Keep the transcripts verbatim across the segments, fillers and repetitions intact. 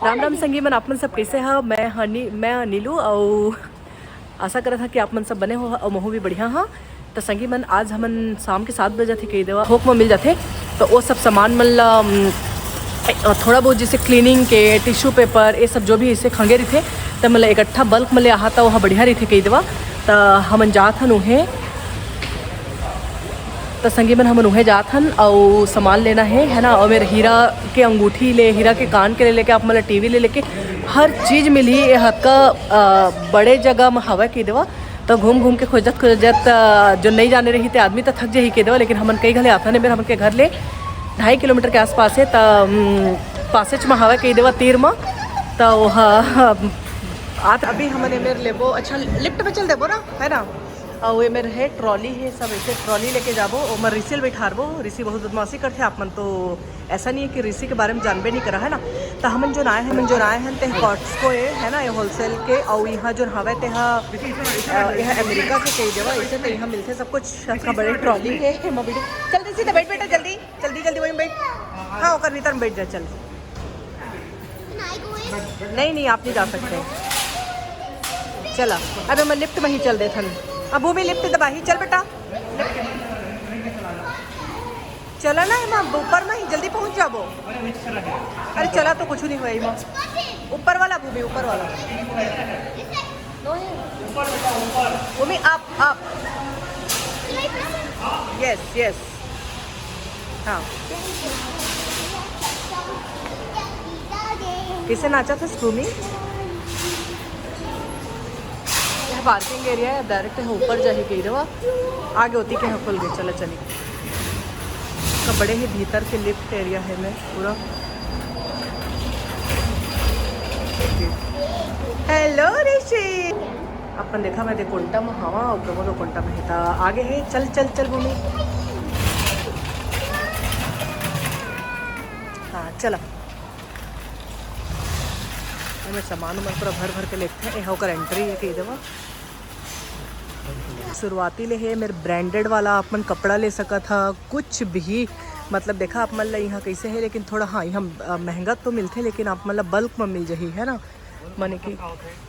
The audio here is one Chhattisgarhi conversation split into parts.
राम राम संगी मन, आप मन सब कैसे हा? मैं हनी, मैं नीलू, अउ आशा करत हा कि आप मन सब बने हो, अउ महू भी बढ़िया हा। तो संगी मन, आज हमन शाम के सात बजे थे कही देवा, थोक में मिल जाथे। तो वो सब सामान मन ला, अम, थोड़ा बहुत जैसे क्लीनिंग के टिश्यू पेपर, ये सब जो भी इसे खंगे रहिथे, तो मतलब इकट्ठा बल्क में ले आहा, तो वह बढ़िया रहिथे कही देवा। तो हमन जात हन उहें, तो संगी मन, हमन उहें जात हन अउ सामान लेना है, है ना। और मेरे हीरा के अंगूठी ले, हीरा के कान के ले लेके आप मन ला टीवी ले लेके हर चीज मिलही। ये हतका, अ, बड़े जगह में हवय कही देवा, तो घूम घूम के खोजत खोजत, अ, जो नहीं जाने रही ते आदमी तो थक जाही कही देवा, लेकिन हमन कई घले आथन, मेरे हमन के घर ले ढाई किलोमीटर के आसपास है, तो, अम, पासेच में हवय कही देवा, तीर में। तो वह, अम, आत अभी हमन एमेर लेबो। अच्छा, लिफ्ट में चल देबो ना, है ना। अउ एमेर है ट्रॉली है, सब ऐसे ट्रॉली लेके जाबो, ओमर ऋषि ल बैठारबो। ऋषि बहुत बदमाशी करथे, आप मन तो ऐसा नहीं है कि ऋषि के बारे में जानबे नहीं करा, है ना। तो हमन जो आए हैं, हमन जो आए हैं, ते कॉट्सको है, है ना, ये होलसेल के। अउ यहाँ जो हवे ते हा, अ, यह अमेरिका के कही देवा, इसे तो यहाँ मिलते सब कुछ। अच्छा, बड़े ट्रॉली है, एमा बैठ, चल ऋषि, तो बैठ बेटा, जल्दी जल्दी जल्दी वहीं बैठ। हाँ, ओकर भीतर में बैठ जा, चल। नहीं, नहीं, आप नहीं जा सकते। चला, अब हम लिफ्ट में ही चल देथन। अब भूमि लिफ्ट दबाही, चल बेटा। चला ना, हम ऊपर में ही जल्दी पहुंच जाबो। अरे चला तो कुछ नहीं हुआ इमा। ऊपर वाला भूमि, ऊपर वाला। भूमि, आप, आप। Yes, yes. हाँ। कैसे नाचा था भूमि? यह पार्किंग एरिया है, डायरेक्ट है ऊपर जाही कही देवा। आगे होती के खुल गए, चला चली। का बड़े ही भीतर के लिफ्ट एरिया है में पूरा। हेलो ऋषि, अपन देखा मैं दे कोंटा में हवा और प्रमोद कोंटा में है, ता आगे है। चल चल चल भूमि। हाँ चला। एमे सामान उमान पूरा भर भर के लेते हैं। ये ओकर एंट्री है कही देवा। शुरुआती ले है मेरे ब्रांडेड वाला, आप मन कपड़ा ले सकत हा, कुछ भी। मतलब देखा आप मन ला यहाँ कैसे है, लेकिन थोड़ा, हाँ, यहाँ, अ, महंगा तो मिलथे, लेकिन आप मन ला बल्क में मिल जाही, है ना। माने कि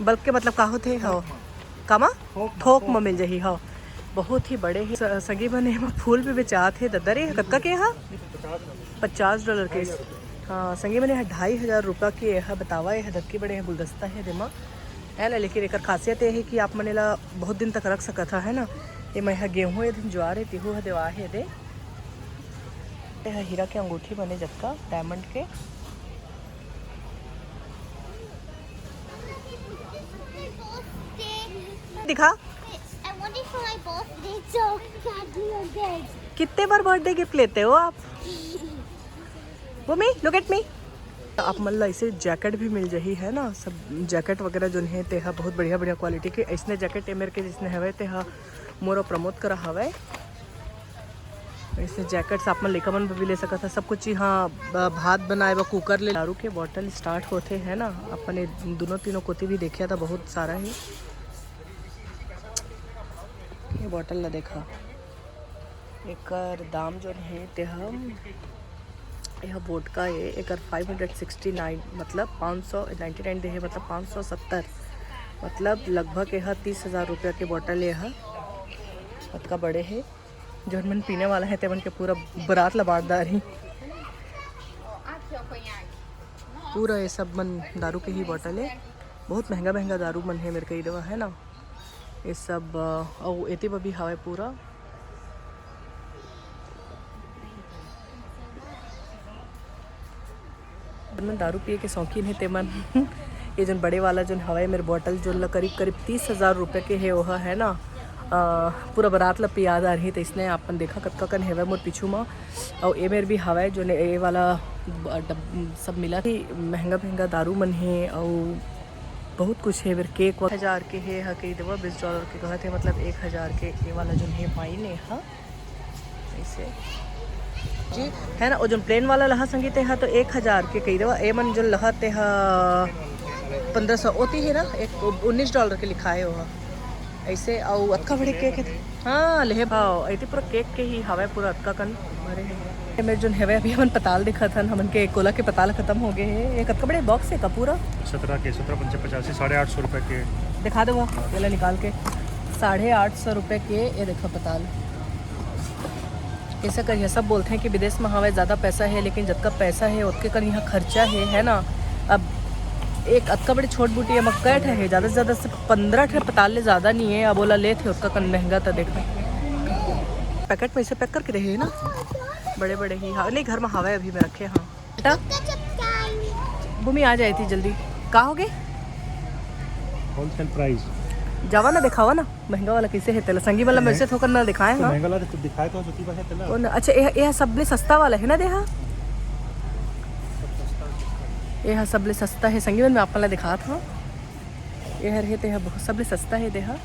बल्क के मतलब का होथे? हाँ, कामा? थोक में मिल जाही। हाँ, बहुत ही बड़े है। स-, सगी बने में फूल भी बेचात है। ददा रे, कतका के हा? पचास डॉलर के। हाँ, संगी बने, ढाई हजार रुपया के है। बतावा, ये दतकी बड़े है, गुलदस्ता है देमा, है ना। लेकिन एकर खासियत ये है कि आप मन एला बहुत दिन तक रख सकत हा, है ना। ये मैं हा गेहूं, ये दिन ज्वार है, तिहू हा देवा है दे। ये हा हीरा के अंगूठी बने जतका डायमंड के। दिखा। I want it for my birthday, so can be a gift. कितने बार बर्थडे गिफ्ट लेते हो आप? भूमि, look at me. आप मन ला ऐसे जैकेट भी मिल जाही, है ना। सब जैकेट वगैरह जोन है, ते हा बहुत बढ़िया बढ़िया क्वालिटी के। ऐसने जैकेट ए मेर के जिसने हवे, ते हा मोर अउ प्रमोद करा हवे। ऐसे जैकेट्स आप मन लइका मन बर भी ले सकत हा। सब कुछ यहाँ ब-, भात बनाए बर कुकर ले। दारू के बॉटल स्टार्ट होथे, है ना। अपन ये दोनों तीनों कोती भी देखिया था, बहुत सारा है। ये बॉटल ला देखा, एकर दाम जोन है ते हम, यह वोडका है, एकर फाइव हंड्रेड सिक्सटी नाइन, मतलब पाँच सौ नाइन्टी नाइन दे है, मतलब पाँच सौ सत्तर, मतलब लगभग यह तीस हजार रुपया के बॉटल है। यह अतका बड़े है, जोन मन पीने वाला है ते मन के पूरा बरात ला बांट डारही। पूरा ये सब मन दारू के ही बॉटल है। बहुत महंगा महंगा दारू मन है मेरे कही देवा, है ना। ये सब, अ, अउ एती बर भी हवय पूरा। मन दारू पिए के शौकीन हे ते मन। ये जोन बड़े वाला जोन हवय मेरे बॉटल, जोन ला करीब करीब तीस हजार रुपये के हे, ओह है ना। अ, पूरा बरात ला पिया डारही। तो इसने आप मन देखा कतका कन हेवय मोर पीछू मा। अउ ए मेर भी हवय, जोन ए वाला ब-, डब-, सब मिला ही महंगा महंगा दारू मन हे, अउ बहुत कुछ हे। मेर केक व-, हजार के हे, ह कही देवा, बीस डॉलर के कहत हे, मतलब एक हजार के। ए वाला जोन हे वाइन हे, ह ऐसे जी, है ना। वो जोन प्लेन वाला लहा संगीत हे, तो एक हजार के कही देवा। ए मन जोन लहा ते ह पंद्रह सौ ओती हे ना, एक उन्नीस डॉलर के लिखाए हो। ऐसे अउ अतका बड़े केक हे। हाँ, लेहे भाव, ऐती पूरा केक के ही हवय, पूरा अतका कन भरे हे। ये मेर जोन हवे, अभी हमन पताल देखत हन, हमन के कोला के पताल खत्म हो गए हे। ये कतका बड़े बॉक्स हे का पूरा? सत्रह के, सत्रह पंचे पचासी, साढ़े आठ सौ रुपये के। दिखा दे वो, ये ला निकाल के। साढ़े आठ सौ रुपये के। ये देखो पताल। ऐसा करिए, सब बोलते हैं कि विदेश में हवे ज़्यादा पैसा है, लेकिन जतका पैसा है ओतके कन यहाँ खर्चा है, है ना। अब एक अतका बड़ी छोट बूटी है, मक्का ठे है, ज़्यादा से ज़्यादा से पंद्रह ठे पताल ले ज़्यादा नहीं है। अब ओला लेथे ओतका कन महंगा, तो देखो पैकेट में इसे पैक करके रहे है ना, बड़े बड़े ही। हाँ, नहीं, घर में हवा है, अभी मैं रखे हाँ। बेटा, भूमि आ जाए थी जल्दी। का हो गए? Wholesale price. जावा ना, दिखावा ना, महंगा वाला कैसे है तेला। संगी वाला मैं महंगा- से थोकन ना दिखाए तो हाँ। महंगा वाला तो दिखाए तो सती पैसा तेला। कौन? अच्छा, ये, ये सबले सस्ता वाला है ना देहा। ये सबले सस्ता है संगी वाला, मैं आप वाला दिखात हूँ। ये हर है ते है बहुत सबले सस्ता है देहा।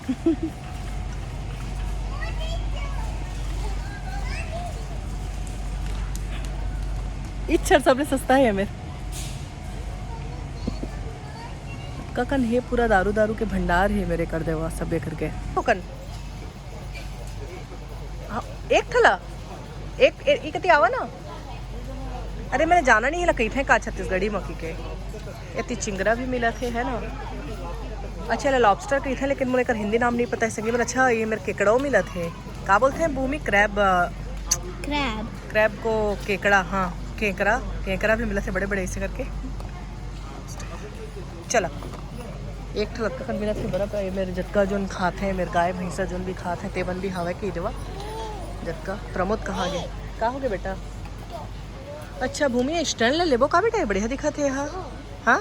इच्छर सबले सस्ता है मेरे। ककन हे पूरा दारू दारू के भंडार हे मेरे कर देवा सबे करके। ककन हाँ, एक ठला एक ए- इकती आवा ना। अरे मैंने जाना नहीं ला कही थे का छत्तीसगढ़ी मक्की के। एती चिंगरा भी मिला थे है ना। अच्छा, ला लॉबस्टर कही थे, लेकिन मुझे एकर हिंदी नाम नहीं पता है संगी। अच्छा, ये मेरे केकड़ो मिला थे। का बोलते हैं भूमि? क्रैब। क्रैब। क्रैब को केकड़ा, हाँ, केकड़ा। केकड़ा भी मिला थे बड़े बड़े ऐसे करके। चला, एक ठो लक्का कन मिला थे बड़ा पाए। मेरे जतका जोन खात है, मेरे गाय भैंसा जोन भी खात है, तेमन भी हवा के देवा। जतका प्रमोद कहाँ गए? का हो गए बेटा? अच्छा भूमि, स्टैंड ले लेबो का बेटा? ये बढ़िया दिखा थे। हाँ, हाँ।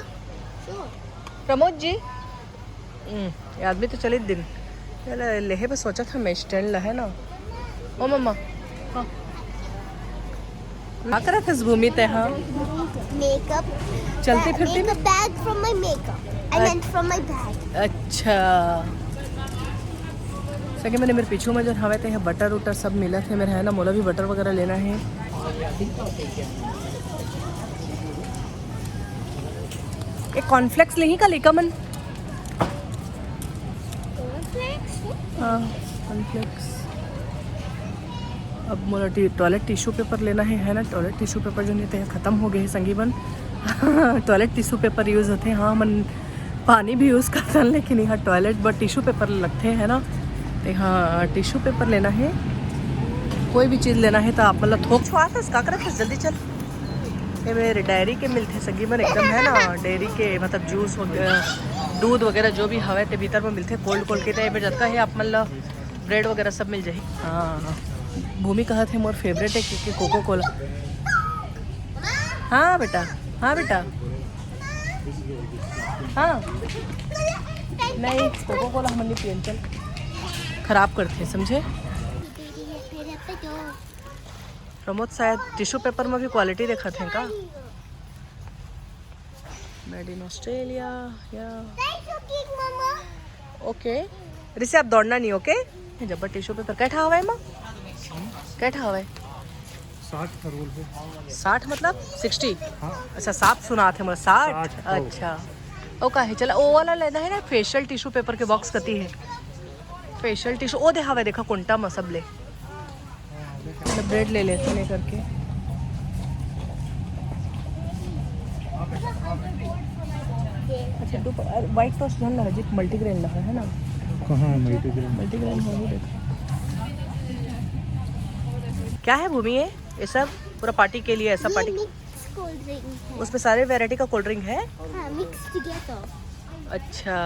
प्रमोद जी, हम्म, ये आदमी तो चले दिन। चल, लेहे बस सोचा था मैं स्टैंड ला है ना। ओ मम्मा, हाँ। का करत हस भूमि ते हाँ? Makeup. चलती फिरती में? Makeup bag from my makeup. I meant from my bag. अच्छा। सके मैंने मेरे पीछू में जो हवे ते है बटर उटर सब मिला थे मेरे है ना। मोला भी बटर वगैरह लेना है। एक कॉर्नफ्लेक्स लेही का लेका मन? हाँ, कॉर्नफ्लेक्स। अब मोला टी टॉयलेट टिश्यू पेपर लेना है, है ना। टॉयलेट टिश्यू पेपर जो नहीं थे खत्म हो गए हैं संगी मन। टॉयलेट टिश्यू पेपर यूज़ होते हैं। हाँ, मन पानी भी यूज़ करथन, लेकिन यहाँ टॉयलेट बर टिश्यू पेपर लगते हैं ना। तो यहाँ टिश्यू पेपर लेना है, कोई भी चीज़ लेना है तो आप मतलब थोक छुआ था, का करत हस? जल्दी चल। ये मेरे डेयरी के मिलते संगी मन एकदम है ना, डेयरी के मतलब जूस वगैरह, दूध वगैरह जो भी हवे ते भीतर में मिलते, कोल्ड कोल्ड के। तो ये मेरे जतका है आप मतलब ब्रेड वगैरह सब मिल जाही। हाँ, भूमि कहा थे मोर फेवरेट है क्योंकि कोको कोला। हाँ बेटा, हाँ बेटा, हाँ। नहीं, कोको कोला हमन नहीं पियन, चल, खराब करते हैं, समझे? प्रमोद शायद टिश्यू पेपर में भी क्वालिटी देखत हैं का? Made in Australia, या। ओके। ऋषि, आप दौड़ना नहीं, ओके? जब टिश्यू पेपर कैठा हवा है माँ? कैठा हवा है? साठ का रोल है। साठ मतलब सिक्सटी? हाँ। अच्छा, साफ सुना थे मतलब साठ। साठ, हाँ। अच्छा, ओ का है, चला, ओ वाला लेना है ना, फेशियल टिश्यू पेपर के बॉक्स कती है। फेशियल टिश्यू ओ दे हवे, देखा कोंटा में सब ले। मतलब ब्रेड ले लेते हैं करके। अच्छा, दो व्हाइट टोस्ट जन लगा जी, मल्टीग्रेन लगा है ना? कहाँ है मल्टीग्रेन? मल्टीग्रेन हो भी देखो। क्या है भूमि, ये ये सब पूरा पार्टी के लिए ऐसा ये पार्टी? मिक्स कोल्ड ड्रिंक है। उसमें सारे वैरायटी का कोल्ड ड्रिंक है। हाँ, मिक्स टुगेदर। अच्छा,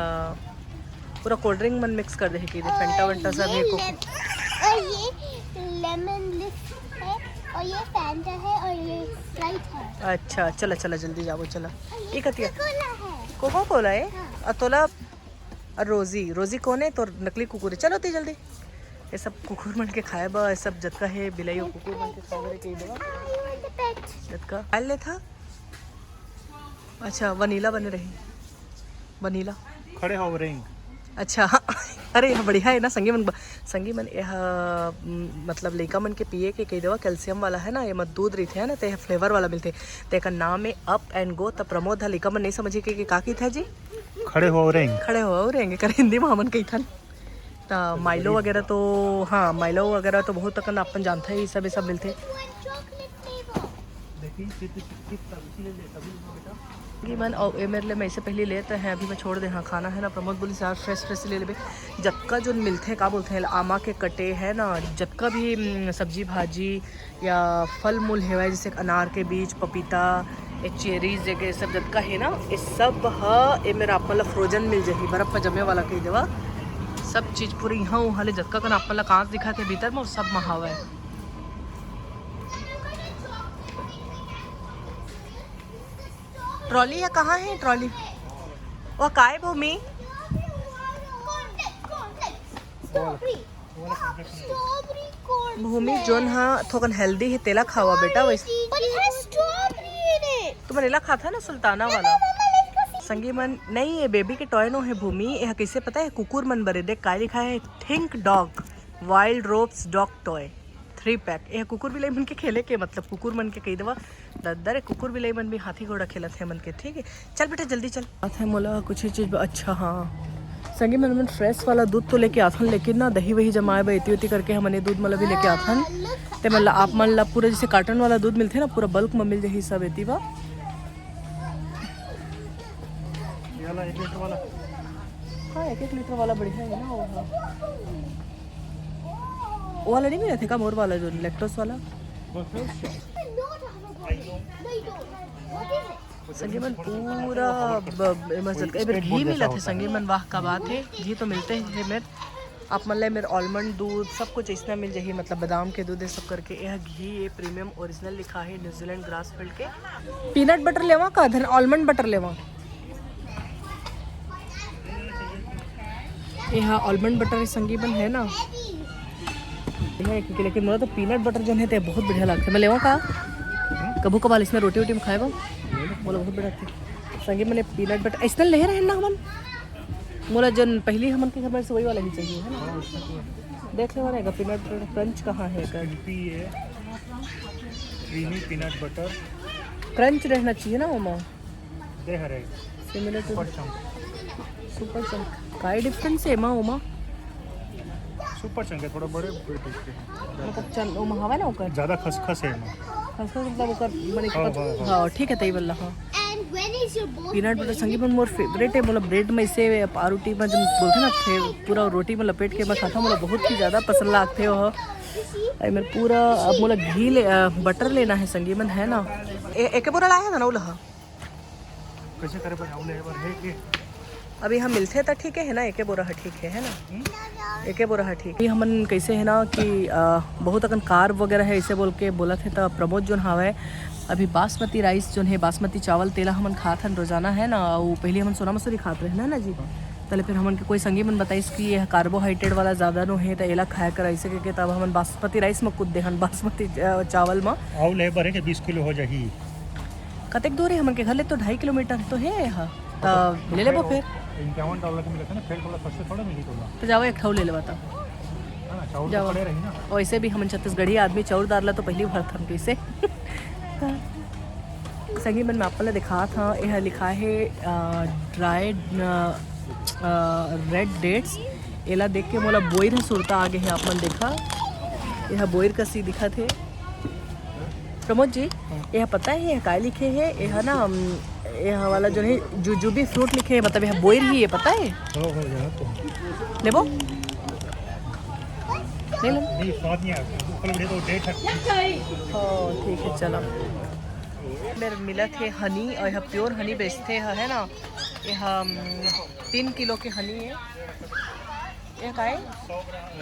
पूरा कोल्ड ड्रिंक मन मिक्स कर दे है कि फैंटा वैंटा सब ये है को। लेम- और ये लेमन लिस्ट है, और ये फैंटा है, और ये स्प्राइट है। अच्छा, चला चला, जल्दी जाओ, चला। और ये कतिया? कोला है। कोको कोला है। हाँ। और तोला, और रोजी, रोजी कौन है? तो नकली कुकुर है। चलो ती जल्दी। ये सब कुकुर मन के खाए बा, ये सब जतका है बिलाई और कुकुर मन के खाए बर के बा। I want the pet. जतका खा ले था। अच्छा, वनीला बने रही, वनीला। खड़े हो रेंग। अच्छा, हाँ। अरे, यह बढ़िया है ना संगी मन। संगी मन, यह म, मतलब लइका मन के पिए के कह देवा, कैल्शियम वाला है ना, ये मत दूध रहिथे है ना, तो यह फ्लेवर वाला मिलते। तो एक नाम है अप एंड गो। तो प्रमोद हा लइका मन नहीं समझे के, के का की था जी? खड़े हो रेंग। खड़े हो रेंगे कर हिंदी में हमन कही था। तो माइलो वगैरह तो, हाँ, माइलो वगैरह तो बहुत तक अपन जानते हैं, ये सब ये सब मिलते। One chocolate कि मन और ए मेरे लिए, मैं इसे पहले लेते हैं, अभी मैं छोड़ दे। हाँ, खाना है ना, प्रमोद बोलिस यार फ्रेश फ्रेश ले लेबे। जतका जो मिलथे, का बोलथे, आमा के कटे है ना, जतका भी हम्म, सब्जी भाजी या फल मूल हेवय, जैसे अनार के बीज, पपीता, ये चेरीज, ये सब जतका है ना, ये सब ह ए मेर आप मन ला फ्रोजन मिल जाही, बर्फ में जमे वाला कही देवा। सब चीज पूरी यहाँ उहाँ ले जतका कन आप मन ला कांच दिखत हे भीतर में, वो सब म हवय। ट्रॉली है, कहाँ है ट्रॉली? वो काय भूमि? भूमि जोन हा थोकन हेल्दी है, तेला खावा बेटा। वैसे पर ये स्ट्रॉबेरी है रे। तुमन एला खाता ना, सुल्ताना वाला। संगी मन नहीं, ये बेबी के टॉय नो है भूमि। यह कैसे पता है? कुकुर मन बरे। देख काय लिखा है, think dog, wild ropes dog toy, three pack. यह कुकुर बिलाई मन के खेले के, मतलब कुकुर मन के कही देवा। दद्दर कुकुर बिलाई मन भी हाथी घोड़ा खेलत हे मन के, ठीक है। चल बेटा, जल्दी चल। बात है मोला कुछ ही चीज, अच्छा हाँ, संगी मन, मन फ्रेश वाला दूध तो लेके आथन, लेकिन ना दही वही जमाए बर एती ओती करके हमन ये दूध मन ला भी लेके आथन। ते मन ला, आप मन ला पूरा जैसे कार्टन वाला दूध मिलथे ना, पूरा बल्क में मिल जाही सब एती बा। ये वाला एक लीटर वाला। हाँ, एक एक लीटर वाला बढ़िया है ना वो। वो वाला नहीं मिला थे का, मोर वाला जो लैक्टोस वाला? संगी मन पूरा ब-, एमा जतका एबर घी मिलत हे संगी मन, वाह का बात है, घी तो मिलते ही है मेर। आप मन ला मेर आलमंड दूध सब कुछ ऐसना मिल जाही, मतलब बादाम के दूध, ये सब करके। यह घी ये प्रीमियम ओरिजिनल लिखा है न्यूजीलैंड ग्रास फील्ड के। पीनट बटर लेवा का धन आलमंड बटर लेवा? यह आलमंड बटर संगी मन है ना, यह एक, लेकिन मोला तो पीनट बटर जोन है ते बहुत बढ़िया लगथे। मैं लेवा का, कभू कभार इसमें रोटी वोटी में खाए बा, मोला बहुत बढ़िया लगथे। संगी मन पीनट बटर ऐसने ले रहे ना हमन, मोला जन पहली हमन के घर में से वही वाला ही चाहिए है ना। देख लेवा रहेगा पीनट बटर क्रंच कहाँ है कर। क्रीमी है, क्रीमी पीनट बटर। क्रंच रहना चाहिए ना ओमा। दे हरे। Similar to super chunk. Super chunk. काय डिफरेंस है एमा ओमा? सुपर चंक है, थोड़ा बड़े, बड़े टेस्ट के हैं। मतलब चन ओमा हवा ना ओकर। ज्यादा खसखस है एमा। खसखस मतलब ओकर, माने हाँ, हाँ, हाँ। हाँ, ठीक है, तई बल्ला, हाँ। पीनट बटर संगी मन मोर फेवरेट है, मतलब ब्रेड में इसे पावरोटी में जब बोलथे ना, फिर पूरा रोटी में लपेट के मैं खाता हूँ, मतलब बहुत ही ज्यादा पसंद लागथे वो। आई मेरे पूरा, अब मोला घी ले, अ, बटर लेना है संगी मन, है ना। ए, एके बोरा लाया है ना, उलहा। कैसे करे बर, आऊ ले बर है के? अभी हम मिलथे त ठीक है, है ना, एके बोरा ह ठीक है, है ना? हम्म? एके बोरा ह ठीक। अभी हमन कैसे है ना कि, अ, बहुत अकन कार्ब वगैरह है, इसे बोल के बोलत हे, त प्रमोद जोन हावय, अभी बासमती राइस जोन है, बासमती चावल, तेला हमन खात हन रोजाना, है ना? अउ पहले हमन सोना मसूरी खात रहे ना, ना जी? तले फिर हमन के कोई संगी मन बताइस कि यह कार्बोहाइड्रेट वाला ज्यादा नो है, त एला खाया कर, ऐसे करके तब हमन बासमती राइस में कूद दे हन, बासमती, अ, चावल में। आऊ ले बर है के बीस किलो हो जाही। कतेक दूर है हमन के घर ले? तो ढाई किलोमीटर तो है यहाँ, त ले लेबो फिर। इक्यावन डॉलर के मिलत है ना, फिर थोड़ा सस्ते थोड़ा मिली तोला। तो जाओ, एक ठऊ ले लेबा तब। हाँ, चाउर तो जाओ। पड़े रही ना। वैसे भी हमन छत्तीसगढ़ी आदमी, चाउर दार ला तो पहली भरथन कैसे। संगी मन, मैं आप मन ला दिखात हव, एह लिखा है, अ, ड्राइड, अ, अ, रेड डेट्स। एला देख के मोला बोइर ह सुरता आ गे हे। आप मन देखा, एह बोइर कसी दिखत हे। प्रमोद जी, हाँ। एह पता है, एह काय लिखे हे? एह ना, अम, एह वाला जो है, जुजुबी फ्रूट लिखे हे, मतलब एह बोइर ही है, पता है? हाँ, हाँ, यहाँ तो। लेबो? नहीं लेबो? नहीं, स्वाद नहीं आया। ऊपर उड़े तो डेट है। हाँ, ठीक है, चलो। मेर मिलत हे हनी, अउ एह प्योर हनी बेचथे ह, है ना? एह, अम, तीन किलो के हनी है। एह काय? सौ ग्राम,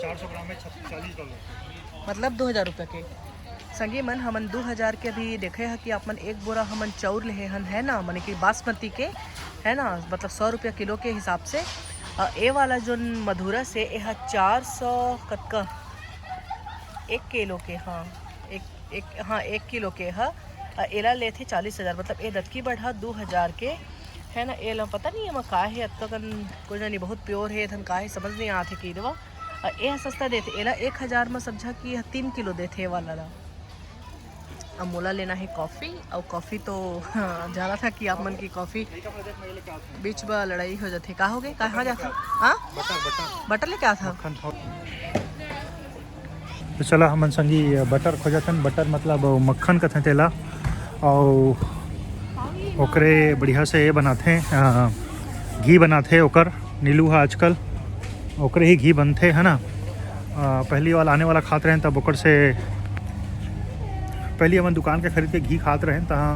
चार सौ ग्राम में छप-, चालीस डॉलर। मतलब दो हजार रुपये के। संगी मन, हमन दो हजार के अभी देखे ह कि आप मन एक बोरा हमन चाउर लेहे हन, है ना, माने कि बासमती के, है ना, मतलब सौ रुपया किलो के हिसाब से। अ, ए वाला जोन मधुरस हे, एह चार सौ कतका? एक किलो के, हाँ, एक, एक, हाँ, एक किलो के ह। अ, एला लेथे चालीस हजार, मतलब ए दतकी बड़ ह दो हजार के, है ना। एला पता नहीं एमा का हे, अतका कन कोई जानी, बहुत प्योर हे, एथन का हे, समझ नहीं आत हे कि देवा। अ, ए ह सस्ता देथे, एला एक हजार म समझा कि एह तीन किलो देथे ए वाला ला। अब मोला लेना है कॉफी, और कॉफी तो, हाँ, जाना था कि आप मन की कॉफी बीच में लड़ाई हो जाथे। का हो गए? कहाँ जाथे? हाँ? बटर, बटर। बटर लेके आथा? मक्खन थोड़ा। तो चला, हमन संगी बटर खोजत हन। बटर मतलब मक्खन कथें तेला, अउ ओकरे बढ़िया से ये बनाथे, अ, घी बनाथे ओकर, नीलू ह आजकल ओकरे ही घी बनथे, है ना। अ, पहली वाला आने वाला खात रहेन, तब ओकर से पहली हमन दुकान के खरीद के घी खात रहेन, तहाँ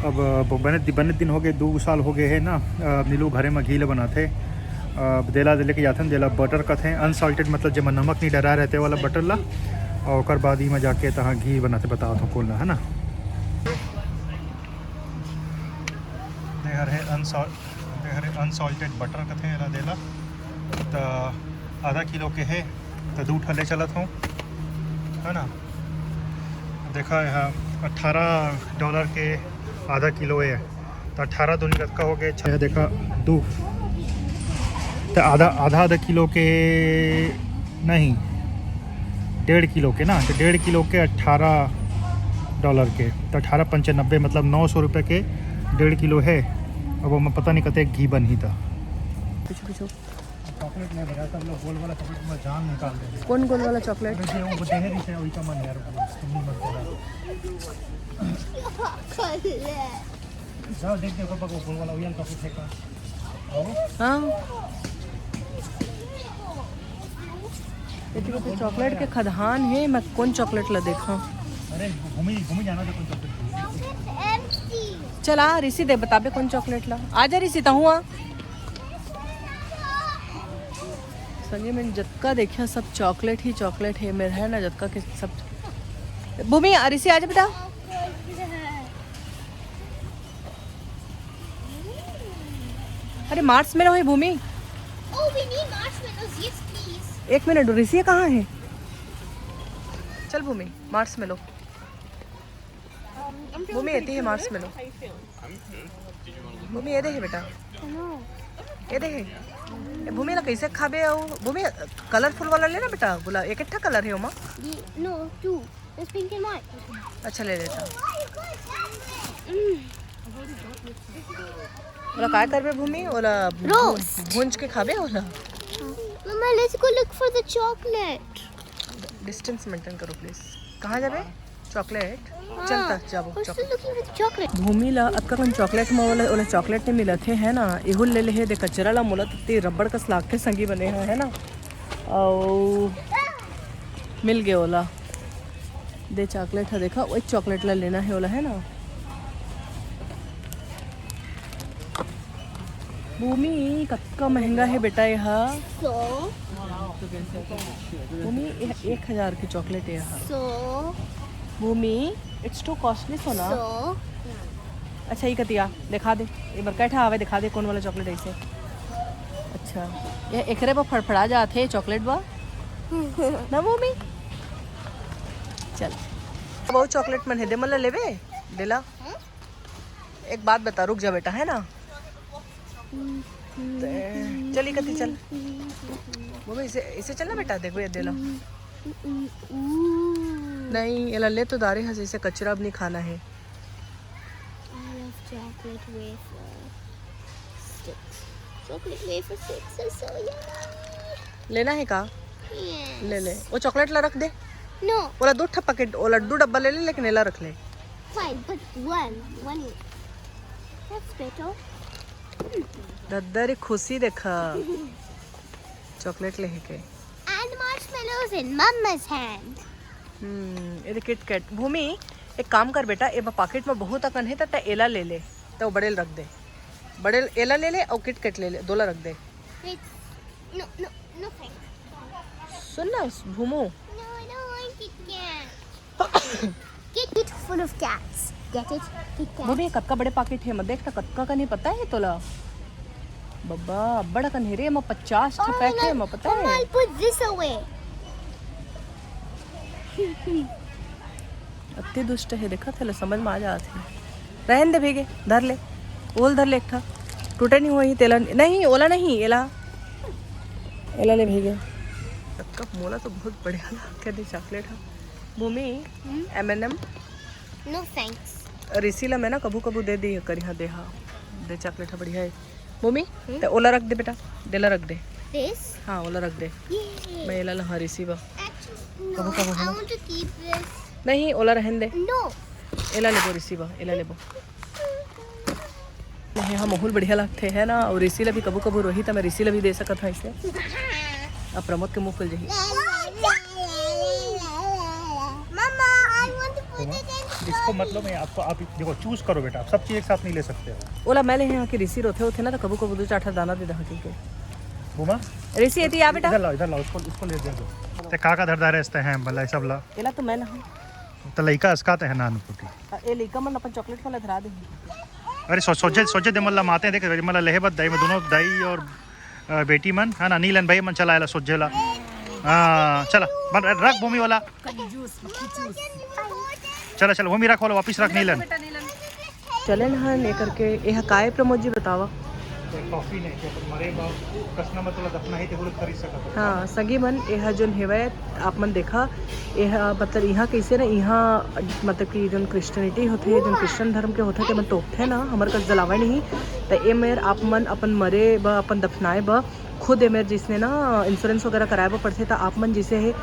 अब बने दि-, बने दिन हो गए, दू साल हो गए है ना। अ, नीलू घरे में घी ल बनाथे, अ, देला दे लेके जाथन, देला बटर कथें, अनसॉल्टेड, मतलब जेमा नमक नहीं डरा रहते वाला बटर ला। और ओकर बाद ही में जाके तहाँ घी बनाथे, बतावत हूँ कौन ला, है ना। दे हरे अनसॉल्ट दे हरे अनसॉल्टेड बटर कथें एला देला। त आधा किलो के हे, त दू ठा ले चलत हूँ, है ना। देखा, यह अठारह डॉलर के आधा किलो है, तो अठारह दूनी कतका हो गए? छः, देखा, दू, तो आधा आधा आधा किलो के नहीं, डेढ़ किलो के ना, तो डेढ़ किलो के अठारह डॉलर के, तो अठारह पंचे नब्बे, मतलब नौ सौ रुपये के डेढ़ किलो है। अब ओमा पता नहीं कते घी बनही। तो कुछ कुछ चॉकलेट नहीं भरा, सब लोग गोल वाला चॉकलेट में जान निकाल देंगे। कौन गोल वाला चॉकलेट? अरे, जो वो देहे रही थे, वही का मन यार, वो सुन्नी मन करा। जाओ, देख, देखो, पापा, वो गोल वाला, वही वाला चॉकलेट है का? आओ। हाँ। ये तो चॉकलेट के खदान है, मैं कौन चॉकलेट ला देखा? अरे, घूमी, घूमी जाना था, कौन चॉकलेट? चला, रिसी दे, बताबे कौन चॉकलेट ला। आजा रिसी, तहूँ आ। संगे में जतका देखिया, सब चॉकलेट ही चॉकलेट है, मेरा है ना, जतका के सब। भूमि, आ, रिसी, आजा बेटा। अरे, मार्शमेलो है, भूमि। Oh, we need marshmallows. Yes, please. एक मिनट, रिसी कहाँ है? चल भूमि, मार्शमेलो। भूमि, ये दे है मार्शमेलो। भूमि, ये दे है बेटा। ये दे है। ए, भूमि, ला कैसे खाबे? अउ भूमि, कलरफुल वाला लेना बेटा, गुलाब, एक एकठा कलर है ओमा। No, two. There's pink and white. अच्छा, ले लेता। ओला काय करबे भूमि? ओला भूंज के खाबे ओला? Mama, let's go look for the chocolate. Distance maintain करो प्लीज। कहाँ जाबे? चॉकलेट। चल त जाबो। We're still looking for the chocolate. भूमि ला अतका कन चॉकलेट म ओला, ओला चॉकलेट नहीं मिलत हे, है ना? एहू ले ले हे दे कचरा ला, मोला तो ते रबड़ कस लागथे संगी बने ह, है ना? अउ मिल गए ओला। दे चॉकलेट ह, देखा, वही चॉकलेट ला लेना है ओला, है ना? भूमि, कतका महंगा है बेटा ये ह। So? भूमि, ये एक हजार की चॉकलेट है ये ह। So? भूमि, it's too costly सोना। So? अच्छा, ये कतिया दिखा दे, एक बार कैठा आवे दिखा दे, कौन वाला चॉकलेट ऐसे। अच्छा, ये एकरे पर फड़फड़ा जात है चॉकलेट बा। ना भूमि? चल, बहुत चॉकलेट मन है, दे मन ला लेबे, देला। एक बात बता, रुक जा बेटा, है ना? ते, चल, इकती चल। वो भी इसे, इसे चल ना बेटा, देखो ये देला। नहीं, एला ले तो दारे हस, इसे कचरा अब नहीं खाना है। I love chocolate wafer sticks. Chocolate wafer sticks are so yummy. लेना है का? Yes. ले ले। वो चॉकलेट ला रख दे। No. ओला दो ठा पैकेट, ओला दो डब्बा ले ले, लेकिन एला रख ले। Fine, but one, one. That's better. दद्दा रे खुशी देखा। चॉकलेट ले के। And marshmallows in Mama's hand. हम्म, ये किटकैट। भूमि, एक काम कर बेटा, ए पॉकेट में बहुत अकन है, त, त एला ले ले, त वो बड़े ल रख दे। बड़े ल-, एला ले ले और किटकैट ले ले, दोला रख दे। It's, no, no, no thanks. सुन ना, भूमू। No, I don't want Kit Kat. Kit Kat full of cats. Get it? Kit Kat. भूमि, कतका बड़े पॉकेट है, मैं देख त कतका का नहीं पता है तोला। बब्बा, अब्बड़ अकन हे रे, एमा पचास ठो पैक हे, एमा पता हे? I'll put this away. अत्ते दुष्ट हे, देखत हे, समझ में आ जात हे। रहन दे भीगे, धर ले, ओल धर ले एक ठा, टूटे नहीं हुए ही तेला, नहीं, ओला नहीं, एला, एला ले भीगे। कब मोला तो बहुत बढ़िया लागथे दे चॉकलेट हा। भूमि, हम्म? M N M? No thanks. रिसी ला मैं ना कभू कभू दे दी करिहा दे हा, दे चॉकलेट हा बढ़िया हे। भूमि, हम्म? ते ओला रख दे बेटा, देला रख दे। This? हाँ, ओला रख दे। ये। मैं एला ला, हाँ, रिसी बा। Actually, कभू कभू, है ना? नहीं, ओला रहन दे। एला लेबो, रिसी बा, एला लेबो। नहीं, हाँ, माहौल बढ़िया लगथे, है ना? और रिसी ला भी कभू कभू रोही, त मैं रिसी ला भी दे सकत हूँ ऐसे। अब प्रमोद के मुंह खुल जाही। इसको मतलब है आपको, आप देखो, चूज करो बेटा, आप सब चीज एक साथ नहीं ले सकते हो। ओला मैं ले यहाँ की रिसी रोथे होथे ना, तो कभू कभू दो चार ठा दाना दे दे हकी के। घुमा। रिसी, एती आ बेटा। इधर लाओ, इधर लाओ, इसको, इसको ले दे दो। ते का का धरदा रहते हैं, भला सब ला। एला तो मैं ना। तो लइका असकाते हैं नानकुटी। ए लइका मन अपन चॉकलेट वाला धरा दे। अरे सो-, सोचे, सोचे दे, मतलब माते देख, मतलब लेहे बद दाई में दोनों दाई और, अ, बेटी मन, है ना, नीलन भाई मन चला आला सोचे ला। हाँ, चला, बन, रख भूमि वाला। चला, चला, भूमि रख वाला, वापिस रख नीलन। चले न हन, ए करके, एह काय प्रमोद जी बतावा? कॉफी नहीं, क्या मरे बाप, कसना मतलब अपना ही टेबल खरीद सकत हो। हाँ, संगी मन, एह जोन हेवय, आप मन देखा, एह मतलब इहाँ कैसे ना, इहाँ मतलब कि जोन क्रिश्चियनिटी होथे, जोन क्रिश्चियन धर्म के होथे, ते मन टोकथे ना, हमर कस जलावे नहीं, त ए मेर आप मन अपन मरे ब, अपन दफनाए ब, खुद ए मेर जिसने ना इंश्योरेंस वगैरह कराए बर पड़थे, त आप मन जैसे है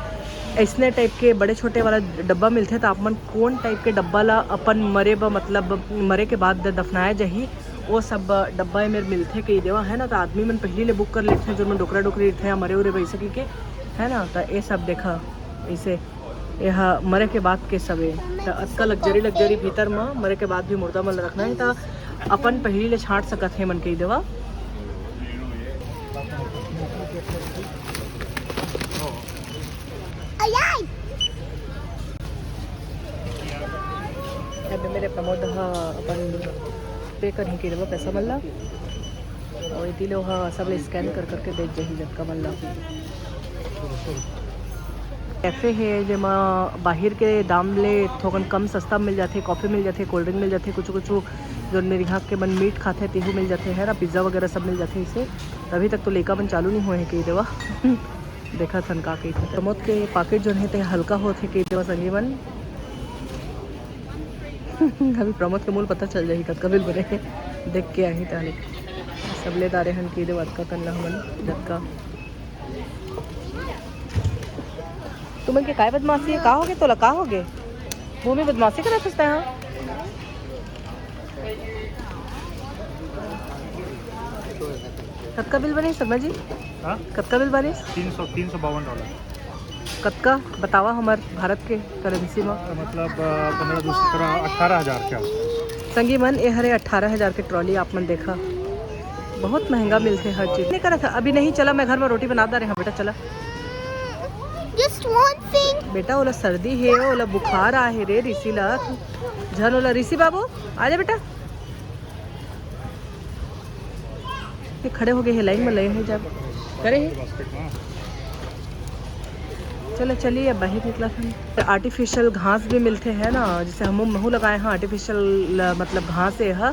ऐसने टाइप के बड़े छोटे वाला डब्बा मिलथे, त आप मन कौन टाइप के डब्बा ला अपन मरे ब, मतलब मरे के बाद दफनाया जाही, वो सब डब्बा ए मेर मिलथे कही देवा, है ना। त आदमी मन पहली ले बुक कर लेथे, जो मन डोकरा डोकरी रथे या मरे उरे वैसे कही के, है ना। त ये सब देखा ऐसे, यह मरे के बाद के सबे, त अतका लग्जरी लग्जरी भीतर म मरे के बाद भी मुर्दा मन ल रखना है, त अपन पहली ले छांट सकत हे मन कही देवा। अभी मेरे प्रमोद ह अपन पे करही के देवा पैसा मन ला, और इति ले ओहा सब ले स्कैन कर करके दे जही जतका मन ला। कैफे हे जेमा बाहिर के दाम ले थोकन कम सस्ता मिल जाथे, कॉफी मिल जाथे, कोल्ड ड्रिंक मिल जाथे, कुछ कुछ जो मेरे यहाँ के मन मीट खाथे तेहू मिल जाथे, है ना, पिज्जा वगैरह सब मिल जाथे इसे। अभी तक तो लेका मन चालू नहीं हुए हैं कही देवा। देखा थन का कही थे। प्रमोद के पाकेट जो है ते हल्का होत है कही देवा संगी मन। अभी प्रमोद के मूल पता चल जाही कतका बिल बने हे, देख के आही ताले। सब ले दारे हन कही देवा अतका कन ला हमन जतका। तुमन के काय बदमाशी है? का होगे तोला? का होगे? भूमि बदमाशी करत हस तैं हा? कतका बिल बने शर्मा जी? हाँ? कतका बिल बने? तीन सौ, तीन सौ बावन डॉलर। कतका बतावा हमर भारत के करेंसी में? मतलब, अ, पन्द्रह दूसरा अठारह हजार के आसपास। संगी मन, ये हरे अठारह हजार के ट्रॉली, आप मन देखा, बहुत महंगा मिलथे हर चीज। नहीं करत, अभी नहीं चला, मैं घर में रोटी बना दा रहे। हाँ बेटा, चला। Just one thing। बेटा, ओला सर्दी हे, ओला बुखार आहे रे, ऋषि ला। झन ओला, ऋषि बाबू, आजा बेटा। ये खड़े हो गए हैं, लाइन में लगे हैं जब करे हैं। चलो, चलिए, अब बाहर निकला था। आर्टिफिशियल घास भी मिलते हैं ना, जैसे हम महू लगाए हैं आर्टिफिशियल, मतलब घास है,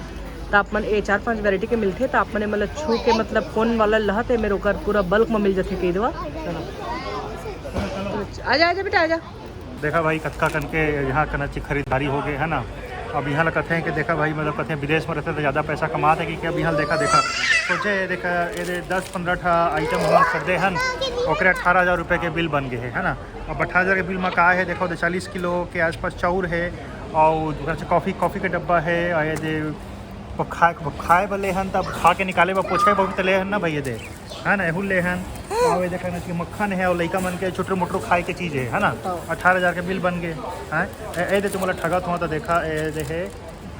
त आप मन ये चार पांच वैरायटी के मिलथे, त आप मन ये मतलब छू के मतलब कौन वाला लहत है, मेरे ओकर पूरा बल्क में मिल जाथे कही देवा। आजा, आजा बेटा, आजा। देखा भाई, कतका कन के यहाँ कन अच्छी खरीदारी हो गए है ना। अब यहाँ ला कथे कि देखा भाई, मतलब कथे विदेश में रहते तो ज़्यादा पैसा कमाते कि, कि अब यहाँ देखा, देखा, सोचे देखा, ये दे दस पन्द्रह ठा आइटम हम खरीदे हन, ओकरे अठारह हज़ार रुपये के बिल बन गए है, है ना। अब अठारह हज़ार के बिल में का है, देखो, तो चालीस किलो के आसपास चाउर है, और ओकर से कॉफ़ी, कॉफ़ी के डब्बा है, और ये दे, वो खाए, वो खाए वाले हन, तब खा के निकाले, वो पोछे बहुत ले हन ना भाई, ये दे, है ना, एहू ले हन। और ये देखा ना कि मक्खन है और लइका मन के छोटे मोटरू खाए के चीज़ है, है ना। हाँ। अठारह हज़ार के बिल बन गए, हैं। ए, ए दे, तुम्हारा ठगत हुआ तो देखा, ए दे है,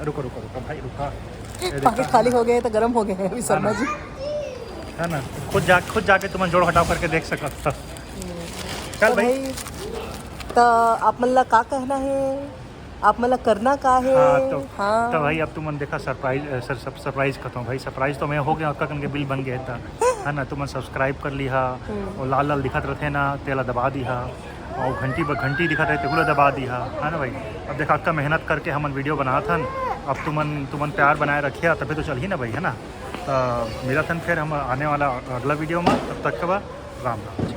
रुको, रुको, रुको भाई, रुका। ए देखा, पाकिट खाली हो गए तो गर्म हो गए हैं अभी शर्मा जी। है ना, खुद जा, खुद जाके तुम जोड़ घटाव करके देख सकत हो। चल तो भाई। भाई, तो आप मन ला का कहना है? आप मन ला करना का है? हाँ, तो, हाँ। तो भाई, अब तुमन देखा सरप्राइज, अ, सर, सर, सरप्राइज कहता हूँ भाई, सरप्राइज तो मैं हो गया, अक्का कन के बिल बन गए था, है ना? तुमन सब्सक्राइब कर लिहा, हम्म। और लाल लाल दिखत रहते ना, तेला दबा दिहा, और घंटी पर घंटी दिखत रहे, तेहू ला दबा दिहा, है ना भाई? अब देखा, अक्का मेहनत करके हमन वीडियो बनात हन, अब तुमन, तुमन प्यार बनाए रखिया, तबे तो चलही ना भाई, है ना? तो मिलत हन फिर हम आने वाला अगला वीडियो में, तब तक के बाद राम राम।